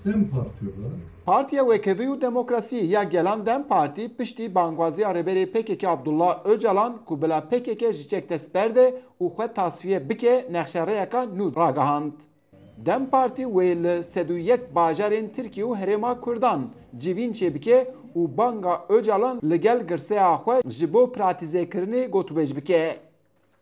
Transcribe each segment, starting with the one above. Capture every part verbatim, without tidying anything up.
DEM Parti olarak Partiya Wekevî û Demokrasiyê ya Gelan DEM Partî piştî bangwaziya Rêberê P K K Abdullah Ocalan ku bila P K K ji çek dest berde û xwe tasfiye bike nexşerêyeka nû ragihand. DEM Partî wê li sed û yek bajarên Tirkiye û Herêma Kurdan civîn çêbike û banga Ocalan li gel girseya xwe ji bo pratîzekirinê gotûbêj bike.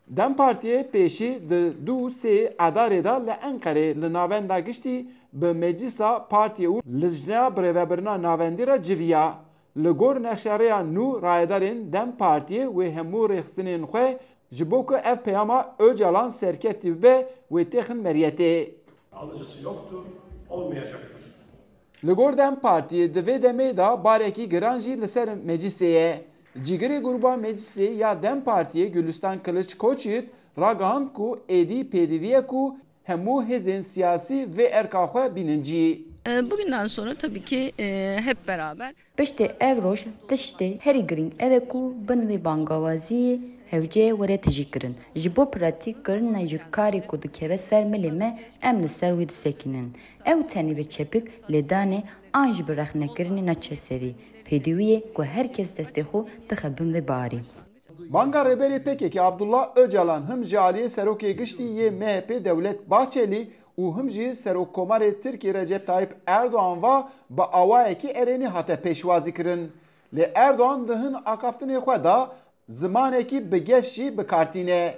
DEM Partiyê pêşî di du û sê Adarê de li Enqerê li Navenda Giştî bi Meclisa Partiyê û Lijneya Birêvebirina Navendî re civiya. Li gor nexşerêya nû rayedarên DEM Partiyê wê hemû rêxistinên xwe ji bo ku ev peyama Ocalan serkeftî bibe wê têxin meriyetê. Alıcısı yoktur, olmayacaktır. Li gor DEM Partiyê di vê demê de barekî giran jî li ser meclîsê ye. Cîgirê Gruba Meclîsê ya DEM Partiyê Gülistan Kılıç Koçyiğit ragihand ku êdî pêdivî ye ku hemû hêzên siyasî vê erka xwe bînin cî. E, bugünden sonra tabii ki, e, hep beraber Piştî ev roj tiştê herî girîng ev e ku bin vê bangawaziyê hewce were tijî kirin. Ji bo pratîkkirina ji karê ku dikeve ser milê me, em li ser wî disekînin. Ew tenê bi çepik lêdanê an ji bi rexnekirinê naçe serî. Pêdivî ye ku her kes destê xwe dixe bin vê barî. Banga Rêberê P K K Abdullah Ocalan him ji aliyê Serokê Giştî yê M H P Dewlet Bahçelî û him jî Serokkomarê Tirkiyê Recep Tayyip Erdogan ve bi awayekî erênî hate pêşwazîkirin. Lê Erdogan di hin axaftinê xwe de zimanekî bi gef jî bi kar tîne.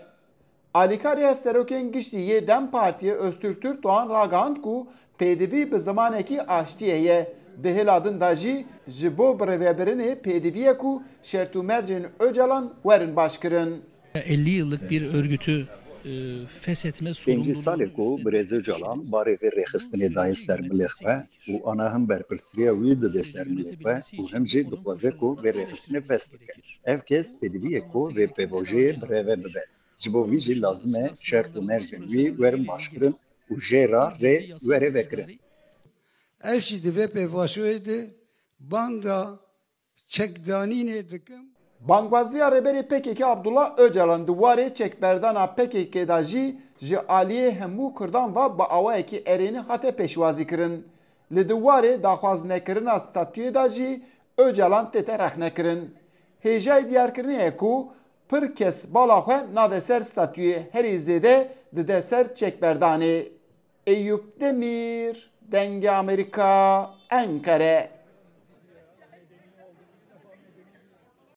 Alîkarê Hevserokên Giştî yê DEM Partiyê Öztürk Türkdoğan ragihand ku pêdivî bi zimanekî aştiyê ye. Di hêla din de jî ji bo birêvebirinê pêdivî ye ku şert û mercên Ocalan werin başkirin. elli yıllık bir örgütü, e, feshetme Pêncî sorumluluğu salê ku üstlenmek birêz Ocalan barê vê rêxistinê daye ser milê xwe û ana him berpirsîtiya wî dide ser milê xwe û him jî dixwaze ku vê rêxistinê fes bike. Ev kes pêdivî ye ku vê pêvajoyê birêve bibe. Ji bo vî jî lazim e şert û mercên wî werin başkirin û jê re rê were vekirin. Ez jî di vê pêvajoyê de banga çekdanînê dikim. Bangwaziya Rêberê P K K Abdullah Ocalan di warê çekberdana P K K de jî ji aliyê hemû Kurdan ve bi awayekî erênî hate pêşwazîkirin. Li di warê daxwaznekirina statuyê de jî Ocalan tête rexnekirin. Hêjayî diyarkirinê ye ku pir kes bala xwe nade ser statuyê, herî zêde dide ser çekberdanê. Eyûp Demîr, Dengê Amerîka, Enqere.